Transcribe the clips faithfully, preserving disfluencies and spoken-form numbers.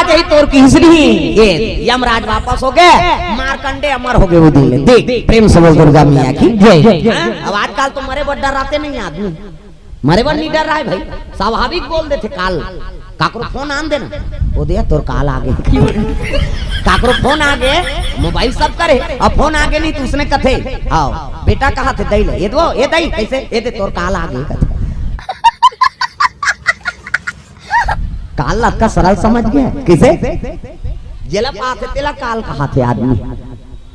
यही तोर की हिसड़ी। ये यमराज वापस हो गए, मार्कंडे अमर हो गए वो दिन ले। देख, प्रेम से बोल दुर्गा मैया की जय। हाँ? अब आजकल तो मरे बर डराते नहीं आदमी, मरे बर नहीं डर रहा है भाई, स्वाभाविक बोल देते काल। काकरो फोन आन देना, वो दिया तोर काल आ गए। काकरो फोन आ गए, मोबाइल सब करे, अब फोन आ गए नहीं तो उसने कथे, आओ बेटा कहा थे दई ले, ये दो, ये दई कैसे, ये दे तोर काल आ गए कथे। काल ला अतका सरल समझ गया कैसे? जेला पाथे तेला काल कहा थे आदमी।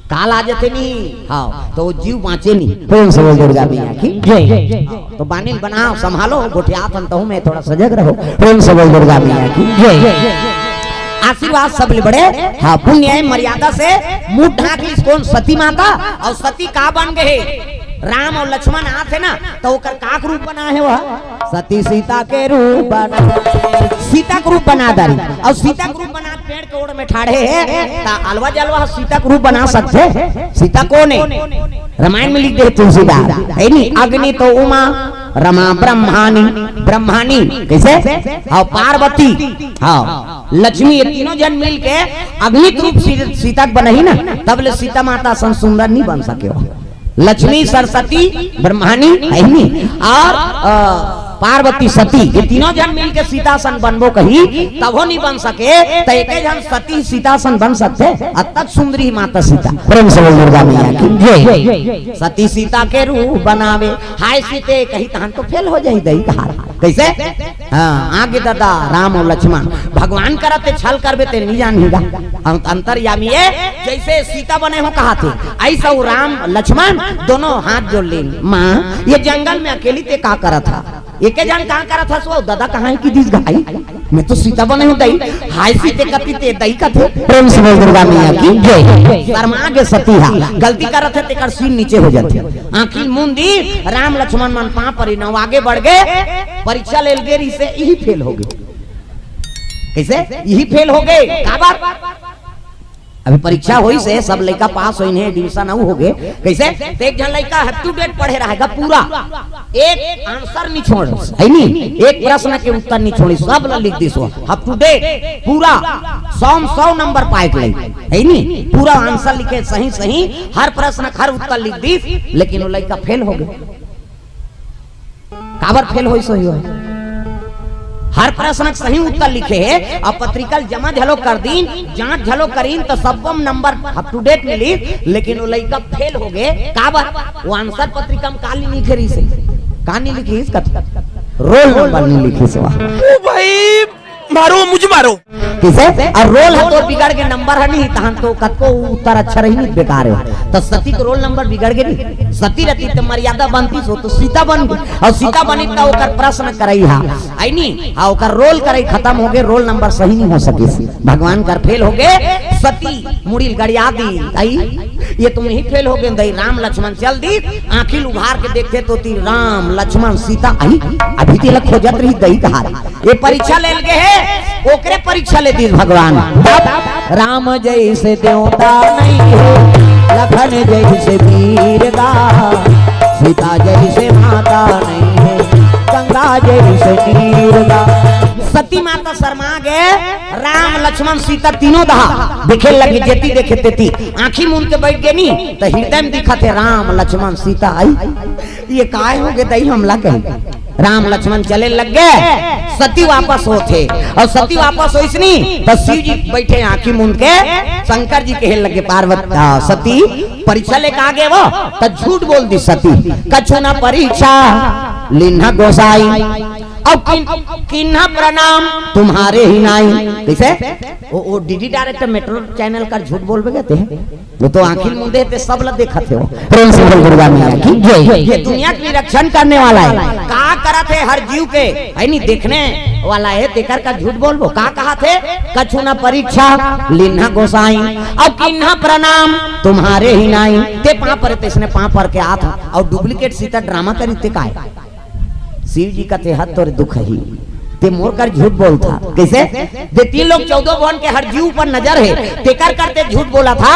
काल आ जाते नहीं, हाँ, तो वो जीव बाँचे नहीं। प्रेम से बोल दुर्गा मैया की जय। हाँ, तो बानिल बनाओ, संभालो, गोठियात हन तहूँ में थोड़ा सजग रहो। प्रेम से बोल दुर्गा मैया की जय। आशीर्वाद सब ले बड़े, हाँ, पुण्य है, मर्यादा से मुंह ढांक लीस कौन सती माता, और सती का बन गए? राम और लक्ष्मण आथे ना, तो ओकर काक रूप बना है वह। सती सीता के रूप बना, सीता के रूप बना डारी। और सीता के रूप बना पेड़ के ओड़ में ठाढ़े है, ता अलवा जलवा सीता के रूप बना सकते? सीता कौन है? रामायण में लिख दे तुलसीदास, है नी? अग्नि तो उमा, रमा ब्रह्मानी, ब्रह्मानी कैसे? हाँ, पार्वती, हाँ, लक्ष्मी, ये तीनों जन मिल के अग्नि के रूप सी-, सीता के बनही ना, तब ले सीता माता सन सुंदर नहीं बन सके हो। लक्ष्मी, सरस्वती, ब्रह्मानी, है नी? और, अ, पार्वती, सती, ये तीनों जन मिल के सीता सन बनबो कही, तभो नहीं बन सके। तो एक जन सती सीता सन बन सकते, अब तक सुंदरी माता सीता। प्रेम से बोल दुर्गा मैया की जय। सती सीता के रूप बनावे, हाय सीते कही तहन तो फेल हो जाई दई कहा। कैसे? हाँ, आगे दादा राम और लक्ष्मण, भगवान करत ते छल करबे ते नहीं जान हीगा। अं-, अंतर्यामी ये, जैसे सीता बने हो कहा थे, ऐसा वो राम लक्ष्मण दोनों हाथ जोड़ ले, माँ ये जंगल में अकेली ते का करत हा? एके जान का करत हा? सो दादा कहाँ है कि दिस घाई? मैं तो सीता बने हूँ दई। हाय सीते कति ते दई कथे। प्रेम से बोल दुर्गा मैया की जय। शर्मा के सती हा, गलती करत है तेकर सिर नीचे हो जाते। आँखी मुंदी राम लक्ष्मण मन पाँव परी नव आगे बढ़ गए। परीक्षा लेल गे रही से यही फेल हो गए। कैसे? यही फेल हो गए। काबर? अभी परीक्षा होई से सब लइका पास होइन हे, एडमिशन अउ हो गए। कैसे? तो एक झन लइका अप टू डेट पढ़े रहेगा पूरा, एक आंसर नहीं छोड़, है नी? एक प्रश्न के उत्तर नहीं छोड़ी, सब ला लिख दिस वो अप टू डेट पूरा। सौ में सौ नंबर पाए के लई, है नी? पूरा आंसर लिखे सही सही, हर प्रश्न हर उत्तर लिख दिस, लेकिन वो लइका फेल हो गए। काबर फेल होइस होही? हर प्रश्न के सही उत्तर लिखे हे, अब पत्रिका ल जमा झलो कर दीन, जांच झलो करीन, त सब्बो म नंबर अप टू डेट मिलिस, लेकिन वो लइका फेल हो गे। काबर? वो आंसर पत्रिका म का नहीं लिखे रहिस हे? का नहीं लिखिस? कत-, रोल नंबर नहीं लिखिस हे। ओ भाई, मारो, मुझे मारो। किसे? अउ रोल ह तोर बिगड़ गे, नंबर ह नहीं, तहन तो कतको उत्तर अच्छा रही नहीं, बेकार हे। त सती के रोल नंबर बिगड़ गे नहीं, सती रहती त मर्यादा बनती, सो तो सीता बन गई, अउ सीता बनी त ओकर प्रश्न करई हा, आई नहीं, हाँ, ओकर रोल करई खतम हो गे, रोल नंबर सही नहीं हो सकिस, भगवान कर फेल हो गे। सती मुड़ी ल गड़िया दी, आई, ये तुम ही फेल हो गे दई। राम लक्ष्मण चल दी, आँखी ल उघार के देखते तो ती राम लक्ष्मण सीता आई, अभी तेला खोजत रही दई कहा। ये परीक्षा ले लगे हे, ओकरे परीक्षा ले दिस भगवान। तब राम जैसे देवता नहीं है, लखन जैसे वीर गा, सीता जैसे माता नहीं है, गंगा जैसे नीर गा। सती माता शर्मा गे, राम लक्ष्मण सीता तीनों दहा देखे लगे, जेती देखे तेती आँखी मूंद के बैठ गे नी, त हृदय में दिखत हे राम लक्ष्मण सीता आई। ये काय हो गे दई हमला कही। राम लक्ष्मण चले लग गे, सती वापस होथे, अउ सती वापस होइस नी, त शिव जी बैठे आँखी मूंद के, शंकर जी कहे लगे, पार्वती, आ, सती, परीक्षा लेके आ गे वो, त झूठ बोल दी सती, कछु ना परीक्षा लिन्हा गोसाई, अउ किन-, किन्हा प्रणाम तुम्हारे ही नाई। कैसे? वो, वो डीडी डायरेक्टर मेट्रो चैनल का झूठ बोलबे कहते हैं। वो तो आँखी ल मूंदे हे ते सब ला देखत हे वो। प्रेम से बोल दुर्गा मैया की जय। ये दुनिया के निरीक्षण करने वाला हे, का करत हे हर जीव के, है नी, देखने वाला हे, तेकर का झूठ बोलबो? का कहत हे? कछु ना परीक्षा लिन्हा गोसाई, अउ किन्हा प्रणाम तुम्हारे ही नाई। ते पाँव परे, तइसने पाँव पर के आत हा, अउ डुप्लीकेट सीता ड्रामा करी ते काय? शिव जी कथे हत तोर दुख ही, ते मोर कर झूठ बोलथा। कइसे? दे तीन लोक चौदह भुवन के हर जीव ऊपर नजर हे, तेकर करते झूठ बोलथा।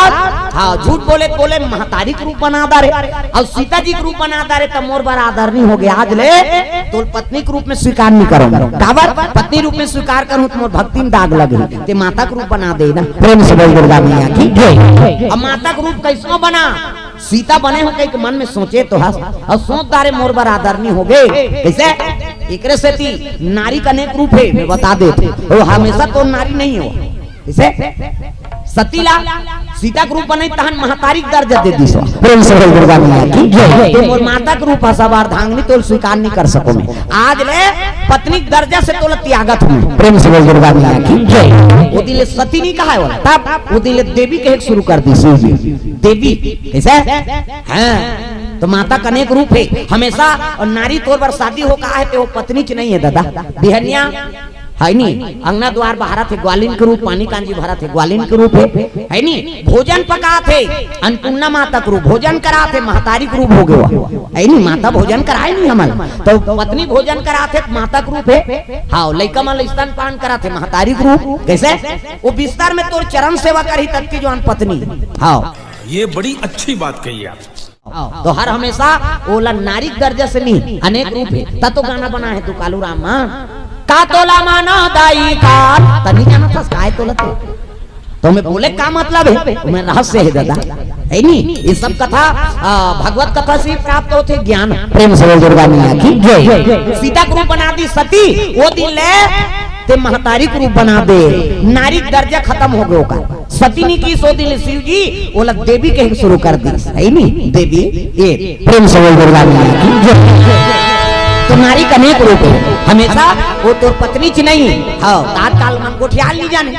हाँ, झूठ बोले बोले महतारी के रूप बना डारे, अउ सीता जी के रूप बना डारे, त मोर बर आदर नइ होगे। आज ले तोल पत्नी के रूप में स्वीकार नइ करों। काबर? पत्नी रूप में स्वीकार करों त मोर भक्ति में दाग लगही। ते माता के रूप बना दे ना। प्रेम से बोल दुर्गा मैया की जय। अब माता के रूप कइसनो बना, सीता बने हों कहिके मन में सोचे तो हस, अउ सोच डारे मोर बर आदर नइ होगे। कइसे? एकरे सेती नारी के अनेक रूप हे, मैं बता देत हों। वो हमेशा तो नारी नइ हो। कइसे? सती ला सीता के रूप बनाइस तहन महतारी के दर्जा दे दिस। प्रेम से बोल दुर्गा मैया की जय। ते मोर माता के रूप हस, अर्धांगिनी, तोला स्वीकार नइ कर सकों मैं। आज ले पत्नी के दर्जा से तोला त्यागत हों। प्रेम से बोल दुर्गा मैया की जय। ओ दिन ले सती नइ कहाय ओला, तब ओ दिन ले देवी कहे के शुरू कर दिस। देवी। कइसे? हाँ, त माता के अनेक रूप हे। हमेशा नारी तोर बर शादी हो कहाय ते वो पत्नीच नइ हे दादा। बिहनिया हे नी, अंगना द्वार बहारत हे, ग्वालिन के रूप, पानी कांजी भरत हे, ग्वालिन के रूप हे, हे नी, भोजन पकात हे, अन्नपूर्णा माता के रूप, भोजन करात हे, महतारी के रूप होगे वो। हे नी, माता भोजन कराय नी हमन, त पत्नी भोजन करात हे, माता के रूप हे। हाँ, लइका मन ल स्तनपान करात हे, महतारी के रूप। कइसे? वो बिस्तर में तोर चरण सेवा करही, ततके जुवान पत्नी। हाँ। ये बड़ी अच्छी बात कही आप। त हर हमेशा ओला नारी के दर्जा से नइ, अनेक रूप हे। त तो गाना बनाय हे तू कालू राम मा, का तोला माना दाई का, त नइ जानत हस काय तोला ते। त मैं बोले का मतलब हे, मैं रहस्य हे दादा। हे नी, ये सब कथा, आ, भगवत कथा से प्राप्त होथे ज्ञान। प्रेम से बोल दुर्गा मैया की जय। सीता के रूप बना दिस सती, वो दिन ले ते महतारी के रूप बना दे, नारी के दर्जा खतम होगे ओकर। सती नइ किहिस, ओ दिन ले शिव जी ओला देवी कहे के शुरू कर दिस, हे नी, देवी। ए, प्रेम से बोल दुर्गा मैया की जय। त नारी के अनेक रूप हे, हमेशा वो तोर पत्नीच नइ हे। हाँ, ततकाल मन गोठियाल नइ जाने,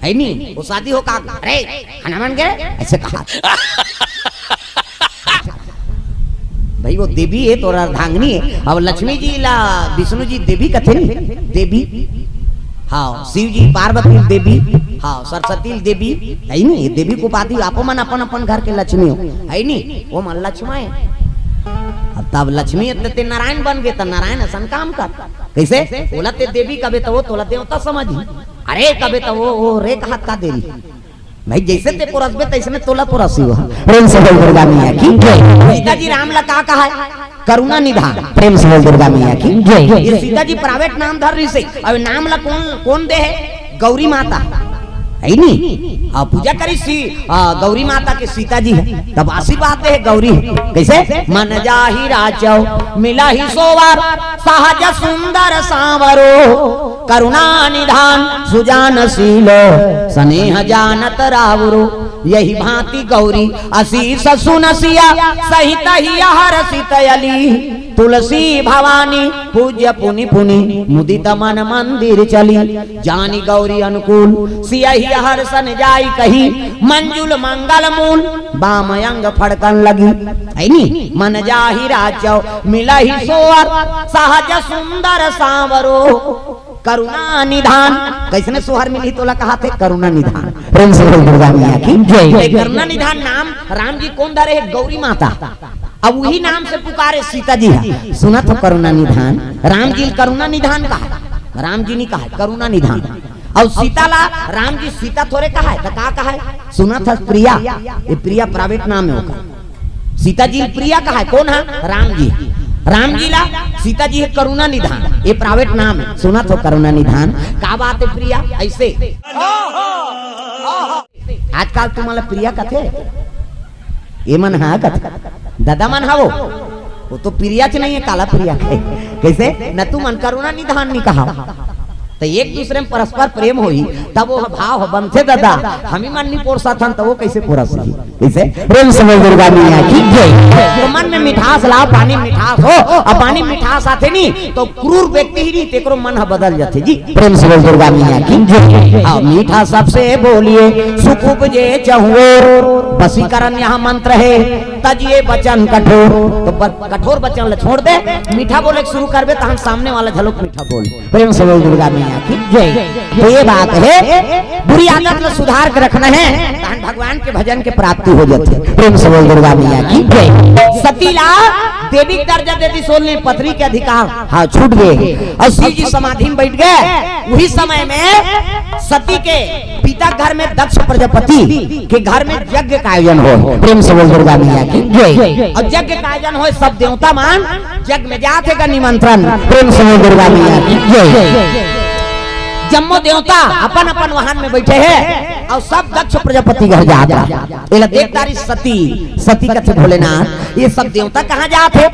हे नी, वो शादी हो का, अरे, खाना बन गे, अइसे कहा। भाई, वो देवी हे, तोर अर्धांगिनी हे। अब लक्ष्मी जी ला विष्णु जी देवी कथे नी, देवी। हाँ, शिव जी पार्वती देवी, हाँ, सरस्वती देवी, हे नी, ये देवी के उपाधि। आपो मन अपन अपन घर के लक्ष्मी हो, हे नी, वो मन लक्ष्मा हे। अब तब लक्ष्मी हे त ते नारायण बन गे, त नारायण असन काम कर। कइसे? ओला ते देवी कबे त वो तोला देवता समझही। अरे कबे त वो, वो रे कहत का देरी। भाई, जइसे ते पोरसबे, तइसने तोला पोरसही वो। प्रेम से बोल दुर्गा मैया की जय। सीता जी राम ला का कहाय? करुणा निधान। प्रेम से बोल दुर्गा मैया की जय। ये सीता जी private नाम धर रहिसे, अब नाम ला कोन, कोन दे हे? गौरी माता, हे नी? हाँ, पूजा करिस सी, आ, गौरी माता के सीता जी हे, तब आशीर्वाद दे हे गौरी। कइसे? मन जाहि राचौ मिलहि सोवर, सहज सुंदर सांवरो। करुणा निधान सुजान शील, स्नेह जानत रावरो। यहि भांति गौरी असीस सुन सिया, सहित हिय हरषित अली। तुलसी भवानी पूज्य पुनि पुनि, मुदित मन मंदिर चली। जानि गौरी अनुकूल सियहि हरषन जाई कही, मंजुल मंगल मूल बाम अंग फड़कन लगी। हे नी, मन जाहि राचौ मिलहि सोवर, सहज सुंदर सांवरो। करुणा निधान, कइसने सोहर मिलही तोला कहाथे? करुणा निधान। प्रेम से बोल दुर्गा मैया की जय। करुणा निधान नाम राम जी कोन धरे हे? गौरी माता। अब उही नाम से पुकारे सीता जी हे। सुनत हो करुणा निधान, राम जी करुणा निधान कहाय, राम जी नइ कहाय, करुणा निधान। अउ सीता ला राम जी सीता थोरे कहाय, त का कहाय? सुनत हस प्रिया, ये प्रिया private नाम हे ओकर। सीता जी प्रिया कहाय, कोन हे? राम जी। राम जी ला सीता जी हे करुणा निधान, ये private नाम हे। सुनत हो करुणा निधान, का बात हे प्रिया? अइसे आजकल तुमन ला प्रिया कथे, ये मन हा कथे, दादा मन हा वो, वो तो प्रियाच नइ हे, काला प्रिया कहे। कइसे? न तुमन करुणा निधान नइ कहा, त एक दूसरे में परस्पर प्रेम होही, तब वो भाव ह बनथे दादा। हमी मन नइ पोरसत हन, त वो कइसे पोरसही? कइसे? प्रेम से बोल दुर्गा मैया की जय। त मन में मिठास लाव, पानी में मिठास हो, अउ पानी में मिठास आथे नी, त क्रूर व्यक्ति ही नहीं, तेकरो मन ह बदल जाथे जी। प्रेम से बोल दुर्गा मैया की जय। हाँ, मीठा सबसे बोलिए, सुख उपजे चहुओर। वशीकरण यहाँ मंत्र हे, तजिए वचन कठोर। त ब-, कठोर वचन ला छोड़ दे, मीठा बोले के शुरू करबे, तहन सामने वाला घलोक मीठा बोल। प्रेम से बोल दुर्गा मैया की जय। त ये बात हे, बुरी आदत ला सुधार के रखना हे, तहन भगवान के भजन के प्राप्ति हो जाथे। प्रेम से बोल दुर्गा मैया की जय। सती ला देवी के दर्जा दे दिस, ओला पथरी के अधिकार, हाँ, छूट गे। अउ शिव जी समाधि में बइठ गे। उही समय में सती के पिता घर में दक्ष प्रजापति के घर में यज्ञ का आयोजन होय। प्रेम से बोल दुर्गा मैया की जय। अउ यज्ञ का आयोजन होय, सब देवता मन यज्ञ में जात हे का निमंत्रण। प्रेम से बोल दुर्गा मैया की जय। जम्मो देवता अपन अपन वाहन में बइठे हे अउ सब दक्ष प्रजापति घर जात हे। एला देख डारिस सती, सती कथे, "भोलेनाथ, ये सब देवता कहाँ जात हे?"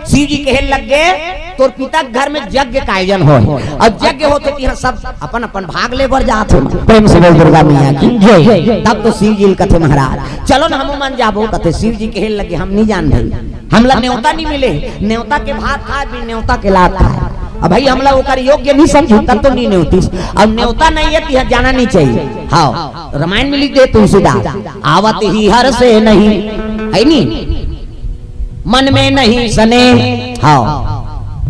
शिव जी कहे लग गे, "तोर पिता के घर में यज्ञ का आयोजन होय, अउ यज्ञ होथे तिहाँ सब अपन अपन भाग ले बर जात हे।" प्रेम से बोल दुर्गा मैया की जय। तब तो शिव जी कथे, "महाराज, चलो न, हमू मन जाबो।" कथे, शिव जी कहे लग गे, "हम नहीं जान भाई, हमला नेवता नहीं मिले, नेवता के भात खाय, बिन नेवता के लात खाय। अब भाई, हमला ओकर योग्य नहीं समझी, तब तो नहीं नेवतिस। अब नेवता नहीं हे, तिहाँ जाना नहीं चाहिए।" हाँ, रामायण में लिख दे तुलसीदास, "आवत ही हर्षे नहीं," हे नी, "मन में नहीं सने।" हाँ,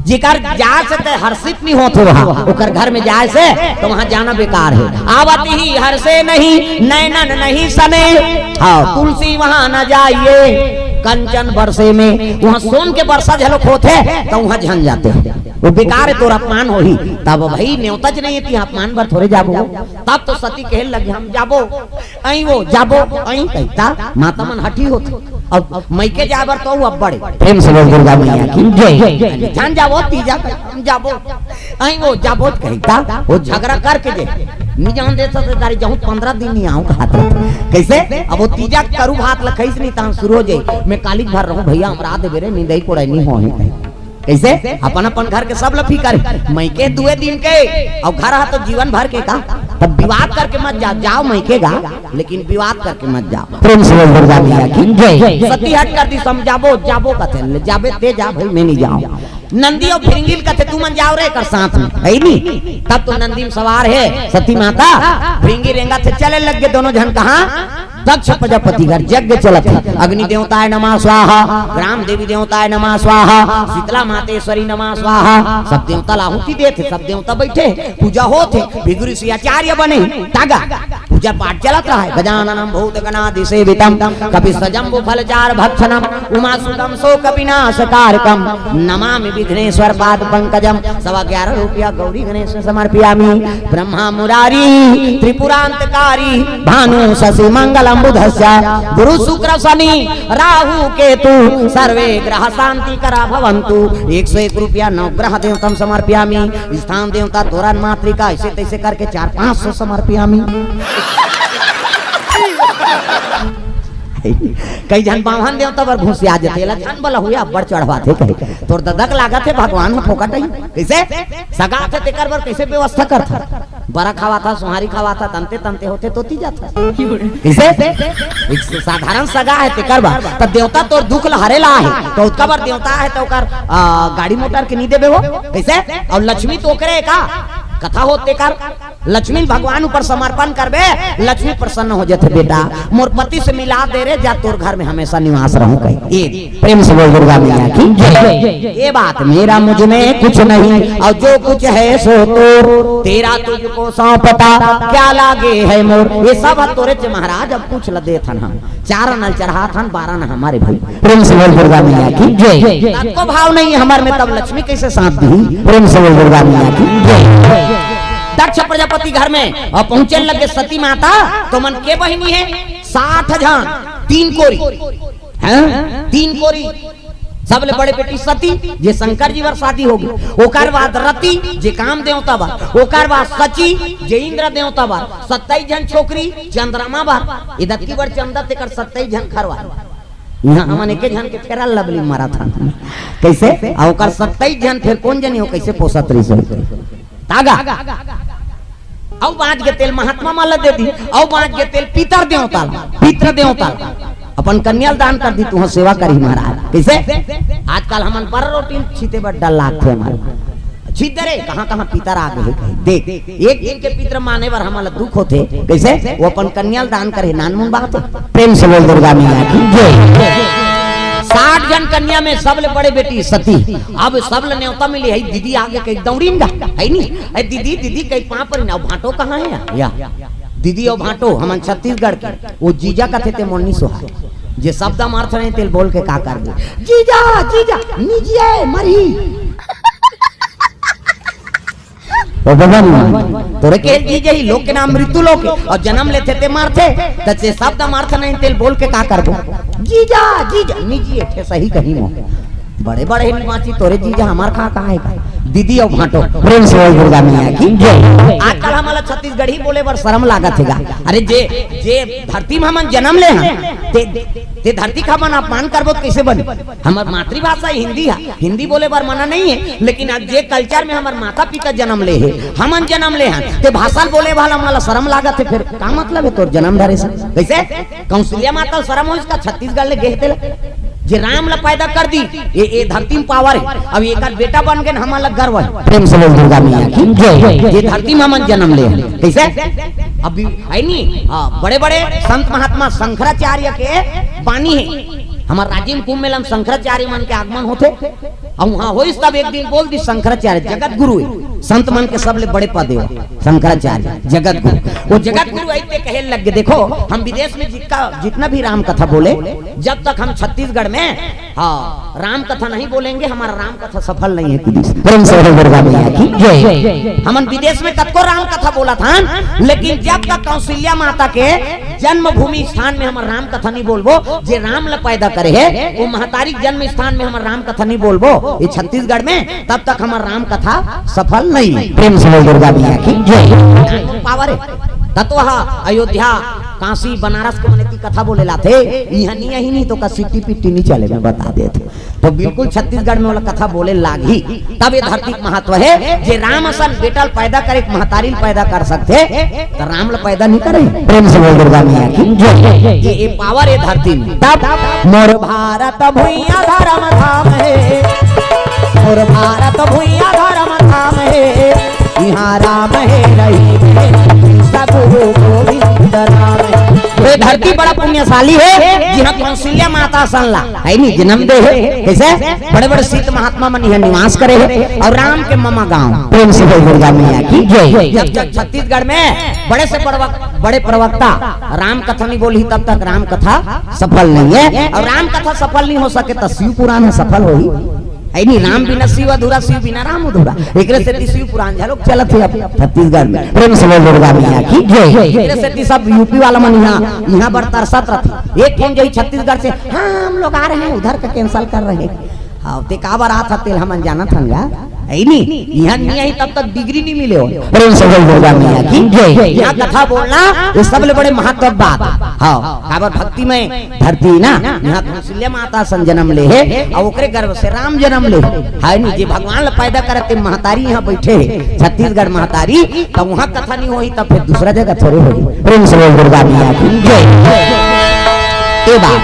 जेकर जाय से ते हर्षित नहीं होत हो, वहाँ ओकर घर में जाय से तो वहाँ जाना बेकार हे। "आवत ही हर्षे नहीं, नैनन नहीं सने।" हाँ, "तुलसी वहाँ न जाइए, कंचन बरसे में।" वहाँ सोन के बरसा घलो होथे, तो वहाँ झन जाते हो, वो बेकार हे, तोर अपमान होही। तब भाई, नेवता च नहीं हे, तिहाँ अपमान बर थोरे जाबो। तब तो सती कहे लगे, "हम जाबो, अई वो जाबो, अई।" कहिता माता मन हठी होत। अब मइके जाय बर तो अब्बड़ हे। प्रेम से बोल दुर्गा मैया की जय। "झन जाबो, तीजा हम जाबो, अई वो जाबो।" कहिता वो झगड़ा करके जे नहीं जान देता तो दारी जाऊँ, पंद्रह दिन नहीं आऊँ कहत रहे। कइसे? अब वो तीजा करू भात ल खइस नहीं, तहाँ शुरू हो जाय, "मैं काली भर रहूँ भैया, हमरा देबे रे, निंदई कोड़ई नहीं होही।" कइसे? अपन अपन घर के सब ल फिकर हे। मइके दुए दिन के, अउ घर हा तो जीवन भर के का? तब विवाद करके मत जा, जाव मइके गा, लेकिन विवाद करके मत जाव। प्रेम से बोल दुर्गा मैया की जय। सती हट कर दिस, "हम जाबो, जाबो," कथे ले, "जाबे ते जा भाई, मैं नहीं जाऊँ।" नंदी अउ भृंगी ल कथे, "तुमन जाव रे एकर साथ में," हे नी? तब तो नंदी में सवार हे सती माता, भृंगी रेंगथे, चले लग गे दोनों झन। कहाँ? दक्ष प्रजापति घर यज्ञ चलत हे। अग्नि देवताय नमः स्वाहा, ग्राम देवी देवताय नमः स्वाहा, शीतला मातेश्वरी नमः स्वाहा। सब देवता ल आहुति देत हे, सब देवता बइठे हे, पूजा होत हे, भृगु ऋषि आचार्य बने हे। तागा पूजा पाठ चलत रहा हे। गजाननम भूत गणादि सेवितम, कपि सजम्बु फल चार भक्षणम, उमा सुतम शोक विनाश कारकम, नमामि विघ्नेश्वर पाद पंकजम। सवा ग्यारह रुपया गौरी गणेश समर्पयामि। ब्रह्मा मुरारी त्रिपुरांतकारी, भानु शशि मंगलम बुधस्य, गुरु शुक्र शनि राहु केतु, सर्वे ग्रह शांति करा भवंतु। एक सौ एक रुपया नवग्रह देवतम समर्पयामि। स्थान देवता तोरन मातृका, ऐसे तैसे करके चार पाँच सौ समर्पयामि। कई झन बाम्हन देवता बर घुसिया जथे, एला झन बला हुए, अब्बड़ चढ़वाथे कहे। तोर ददक लागत हे, भगवान ह फोकट अही। कइसे? सगा थे तेकर बर कइसे व्यवस्था करथा? बरा खवाथा, सुहारी खवाथा, तंते तंते होथे, तोती जाथा। कइसे? एक साधारण सगा हे तेकर बर, त देवता तोर दुख ल हरे ला हे, त ओतका बर देवता हे, त ओकर, आ, गाड़ी मोटर के नी देबे हो? कइसे? अउ लक्ष्मी तो ओकरे का? कथा होत तेकर। लक्ष्मी भगवान ऊपर समर्पण करबे, लक्ष्मी प्रसन्न हो जथे। "बेटा, मोर पति से मिला दे रे, जा तोर घर में हमेशा निवास रहूं," कही। ए, प्रेम से बोल दुर्गा मैया की जय। ये बात, "मेरा मुझ में कुछ नहीं, और जो कुछ है सो तोर, तेरा तुझको सौंपता, क्या लागे है मोर।" ये सब ह तोरे चे महाराज, अब पूछ ल देथन हम। चार आना ल चढ़ाथन, बारह आना हमर हे भाई। प्रेम से बोल दुर्गा मैया की जय। तब को भाव नहीं हे हमर में, तब लक्ष्मी कइसे साथ दी? प्रेम से बोल दुर्गा मैया की जय। दक्ष प्रजापति घर में अउ पहुंचे लगे सती माता, त ओमन के बहिनी हे? साठ झन, तीन कोरी, हैं? तीन कोरी। सबले बड़े बेटी सती, जे शंकर जी बर शादी होगे, ओकर बाद रति, जे काम देवता बर, ओकर बाद शची, जे इंद्र देवता बर, सत्ताईस झन छोकरी, चंद्रमा बर, ए दतकी बर चंदा तेकर सत्ताईस झन खरवा। इहाँ हमन एके झन के फेरा लबली मारत हन। कइसे? अउ ओकर सत्ताईस झन फेर कोन जनी हो, कइसे पोसत रहिस हो? तागा। अउ बाँच गे तेल महात्मा मन ल दे दी, अउ बाँच गे तेल पितर देवता ल, पितर देवता ल। अपन कन्या ल दान कर दी, तुँहर सेवा करही महाराज। कइसे? आजकल हमन बर रोटी ल छीते बर डर लागथे हमर। छीत दे रे, कहाँ-कहाँ पितर आ गे हे कही। देख, एक दिन के पितर माने बर हमन ल दुख होथे। कइसे? वो अपन कन्या ल दान करे, नानमुन बात हे। प्रेम से बोल दुर्गा मैया की जय। साठ झन कन्या में सबले बड़े बेटी सती। अब सबले नेवता मिली हे, दीदी आगे कही दौड़ीन गा, हे नी? "ए दीदी, दीदी," कही पाँव परिन, "अउ भांटो कहाँ हे?" या, दीदी अउ भांटो, हमन छत्तीसगढ़ के, वो जीजा कथे ते मोर नी सोहाय। जे शब्द म अर्थ नहीं, तेला बोल के का करबे? जीजा, जीजा, निजिए मरही। ओ बबन, तोरे के जीजा ही, लोग के नाम मृत्यु लोक हे, अउ जन्म लेथे ते मरथे, त जे शब्द म अर्थ नहीं, तेला बोल के का करबो? जीजा, जीजा, निजिए, ठे सही कही मो। बड़े बड़े हे निवासी तोरे जीजा, हमार का, का हे का? दीदी अउ भांटो, प्रेम से बोल दुर्गा मैया की जय। आजकल हमला छत्तीसगढ़ी बोले बर शरम लागत हे गा। अरे जे, जे धरती म हमन जन्म ले हन, ते, ते धरती का हमन अपमान करबो त कइसे बनी? हमर मातृभाषा हिंदी हे, हिंदी बोले बर मना नहीं हे, लेकिन आज जे culture में हमर माता पिता जन्म ले हे, हमन जन्म ले हन, ते भाषा बोले वाला हमला शरम लागत हे, फेर का मतलब हे तोर जन्म धरे से? कइसे? कौशल्या माता ल शरम होइस का छत्तीसगढ़ ले गे हे तेला? जे राम ला पैदा कर दिस, ए, ए धरती म power हे, अब एकर बेटा बन गे न, हमन ला गर्व हे। प्रेम से बोल दुर्गा मैया की जय। जे धरती म हमन जन्म ले हन, कइसे? अभी हे नी, हाँ, बड़े बड़े संत महात्मा शंकराचार्य के बानी हे, हमर राजिम कुंभ मेला म शंकराचार्य मन के आगमन होथे, अउ उहाँ होइस तब एक दिन बोल दिस शंकराचार्य जगत गुरु हे, संत मन के सबले बड़े पद हे शंकराचार्य जगत गुरु। वो जगत गुरु अइसे कहे लग गे, देखो हम विदेश में जितना, जितना भी राम कथा बोले, जब तक हम छत्तीसगढ़ में, हाँ, राम कथा नहीं बोलेंगे, हमारा राम कथा सफल नहीं हे। कुछ प्रेम से बोल दुर्गा मैया की जय। हमन विदेश में कतको राम कथा बोलत हन, लेकिन जब तक कौशल्या माता के जन्मभूमि स्थान में हमन राम कथा नहीं बोलबो, जे राम ला पैदा करे हे, वो महतारी के जन्म स्थान में हमन राम कथा नहीं बोलबो, ये छत्तीसगढ़ में, तब तक हमर राम कथा सफल नहीं हे। प्रेम से बोल दुर्गा मैया की जय। Power हे। तत्व हा अयोध्या, काशी, बनारस के मन एती कथा बोले ल आथे, इहाँ नहीं, यही नहीं तो का सिट्टी पिट्टी नहीं चले, मैं बता देत हूँ। तो बिल्कुल छत्तीसगढ़ में ओला कथा बोले लागही, तब ये धरती के महत्व हे। जे राम असन बेटा ल पैदा करे, एक महतारी ल पैदा कर सकथे, त राम ल पैदा नहीं करे? प्रेम से बोल दुर्गा मैया की जय। ये, ये power हे धरती में। तब मोर भारत भुइयां धर्म धाम हे, मोर भारत भुइयां धर्म धाम हे, इहाँ राम हे रहीम हे, सतगुरु गोविंद नाम हे। तो ये धरती बड़ा पुण्यशाली हे, जिहाँ कौशल्या माता असन ला, हे नी, जन्म दे हे। कइसे? बड़े बड़े सिद्ध महात्मा मन इहाँ निवास करे हे, अउ राम के ममा गाँव। प्रेम से बोल दुर्गा मैया की जय। जब तक छत्तीसगढ़ में बड़े से बड़वा-, बड़े प्रवक्ता राम कथा नहीं बोलही, तब तक राम कथा सफल नहीं हे। अउ राम कथा सफल नहीं हो सके, त शिव पुराण ह सफल होही? हे नी, राम बिना शिव अधूरा, शिव बिना राम अधूरा। एकरे सेती शिव पुराण घलोक चलत हे अब छत्तीसगढ़ में। प्रेम से बोल दुर्गा मैया की जय। एकरे सेती सब यूपी वाला मन इहाँ, इहाँ बर तरसत रथे। एक ठन जही छत्तीसगढ़ से, "हाँ, हम लोग आ रहे हैं, उधर का cancel कर रहे हैं।" हाँ, ते काबर आत हस, तेला हमन जानत हन गा। हे नी, इहाँ नहीं आही तब तक degree नहीं मिले हो। प्रेम से बोल दुर्गा मैया की जय। इहाँ कथा बोलना, ये सबले बड़े महत्व बात। हाँ, काबर भक्ति में धरती ना, इहाँ कौशल्या माता असन जन्म ले हे, अउ ओकरे गर्भ से राम जन्म ले हे। हे नी, जे भगवान ला पैदा करे ते महतारी इहाँ बइठे हे, छत्तीसगढ़ महतारी, त उहाँ कथा नहीं होही, त फेर दूसरा जगह थोरे होही। प्रेम से बोल दुर्गा मैया की जय। ए बात।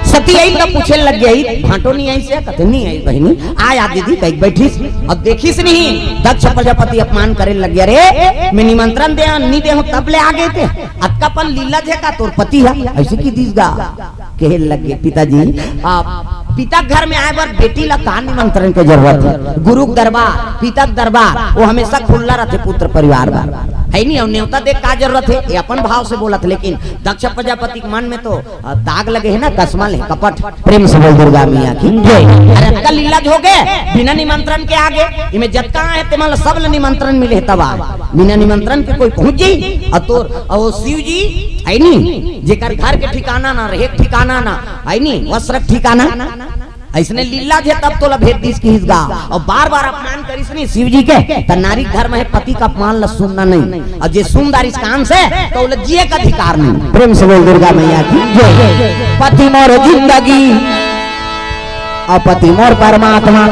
सती आइस त पूछे लग गे, "भांटो नहीं आइस?" कथे, "नहीं आइस बहिनी।" "आय आ दीदी," कहिके बइठिस। अब देखिस नहीं, दक्ष प्रजापति अपमान करे लग गे, "अरे, मैं निमंत्रण दे, नहीं दे हूँ, तब ले आ गे ते। अतका पन लीला झेका तोर पति हे, अइसे कहि दिस गा।" कहे लग गे, "पिताजी, आप पिता के घर में आय बर बेटी ला का निमंत्रण के जरूरत हे? गुरु के दरबार, पिता के दरबार, वो हमेशा खुल्ला रथे पुत्र परिवार बर, हे नी? अउ नेवता दे का जरूरत हे?" ये अपन भाव से बोलत, लेकिन दक्ष प्रजापति के मन में तो, अ, दाग लगे हे ना, कसमल हे, कपट। प्रेम से बोल दुर्गा मैया की जय। अरे, अतका लीला झेके, बिना निमंत्रण के आ गे, इमे जतका हे, तेमन ला सब ला निमंत्रण मिले हे, तब आ। बिना निमंत्रण के कोई पहुंच जाही? अउ तोर, अउ शिव जी, हे नी, जेकर घर के ठिकाना ना, रहे के ठिकाना ना, हे नी, वस्त्र के ठिकाना। अइसने लीला झेके तब तोला भेज दिस किहिस गा। अउ बार-बार अपमान करिस नी शिव जी के, त नारी धर्म हे, पति के अपमान ला सुनना नहीं। अउ जे सुन डारिस कान से, त ओला जिए के अधिकार नहीं। प्रेम से बोल दुर्गा मैया की जय। पति मोर जिंदगी, अउ पति मोर परमात्मा,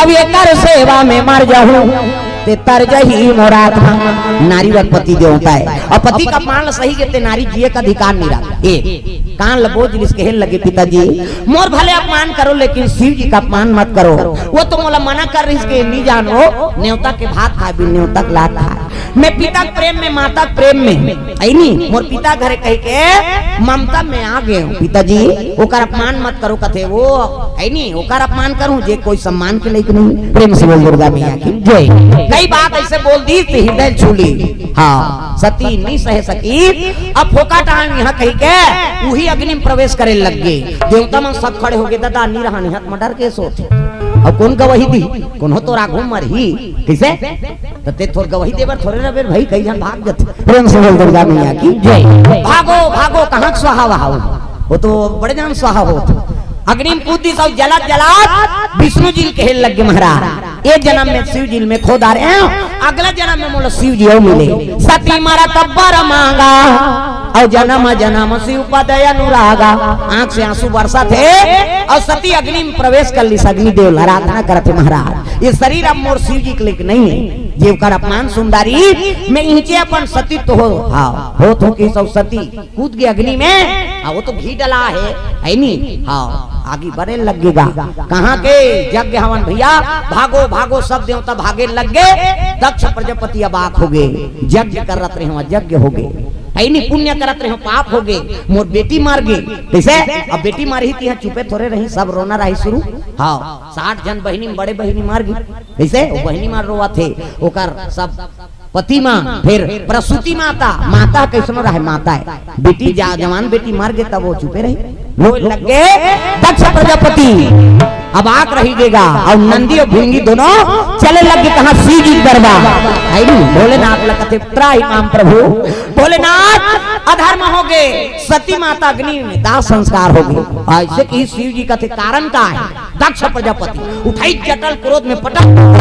अब एकर सेवा में मर जाहूं। ते तर जही मोर आत्मा। नारी बर पति देवता हे, अउ पति के अपमान ल सही के ते नारी जिए के अधिकार नहीं रखे। ए, कान ल बोज लिस, कहे लगे, "पिताजी, मोर भले अपमान करो, लेकिन शिव जी के अपमान मत करो। वो तो मोला मना कर रहिस के नहीं जानो, नेवता के भात खाए बिन नेवता के लात खाए। मैं पिता के प्रेम में, माता के प्रेम में, हे नी, मोर पिता घरे कहिके ममता में आ गे हूँ। पिताजी, ओकर अपमान मत करो," कथे वो। हे नी, ओकर अपमान करूं, जे कोई सम्मान के लायक नहीं। प्रेम से बोल दुर्गा मैया की जय। कई बात अइसे बोल दिस, हृदय छू लिस। हाँ, सती नी सहे सकी। अब फोकट आन इहाँ कहि के उही अग्नि में प्रवेश करे लग गे। देवता मन सब खड़े हो गे, "दादा, नी रहन, इहाँ त मर्डर केस होथे।" अब कोन गवाही दी? कोनो तोर आगू मरही। कइसे? त तें थोर गवाही दे बर थोरे रबे भाई, कई झन भाग जथे। प्रेम से बोल दुर्गा मैया की जय। भागो, भागो, कहाँ के स्वाहा वहा हो? वो तो बड़े झन स्वाहा होथे। अग्नि में कूद दिस अउ जलत जलत विष्णु जी ल कहे लग गे, "महाराज, ए जनम में शिव जी ल मैं खो डारे हँव, अगला जनम में मोला शिव जी अउ मिले।" सती मरत बर मांगा, अउ जनम जनम शिव पद अनुरागा। आँख से आँसू बरसत हे, अउ सती अग्नि में प्रवेश कर लिस, अग्निदेव ल आराधना करत हे, "महाराज, ये शरीर अब मोर शिव जी के लायक नहीं हे, जेकर अपमान सुंदरी मैं इहिंचे अपन सतीत्व हो, हाँ, होत हो कि सब सती कूद गे अग्नि में, आ, वो तो घी डला हे, है नी? हाँ, आगी बरे लग गे गा।" कहाँ के यज्ञ हवन भैया? भागो, भागो, सब देवता भागे लग गे। दक्ष प्रजापति अबाक हो गे, "यज्ञ करत रहेंव, अयज्ञ हो गे, है नी? पुण्य करत रहेंव, पाप हो गे, मोर बेटी मर गे।" कइसे? अब बेटी मरही त इहाँ चुपे थोरे रही, सब रोना रही शुरू। हाँ, साठ झन बहिनी में बड़े बहिनी मर गे। कइसे? वो बहिनी मर रोवत हे, ओकर सब पति माँ, फेर प्रसूति माता, माता कइसनो रहे, माता हे। बेटी जा, जवान बेटी मर गे, तब वो चुपे रही। रोए लग गे दक्ष प्रजापति, अबाक रहि गे गा, अउ नंदी अउ भृंगी दोनों चले लग गे कहाँ? शिव जी के दरबार। है नी? भोलेनाथ ला कथे, "त्राहि माम प्रभु।" भोलेनाथ, अधर्म हो गे, सती माता अग्नि में दाह संस्कार हो गे। अइसे कि शिव जी कथे, "कारण का हे?" दक्ष प्रजापति उठाई जटा ल क्रोध में पटक,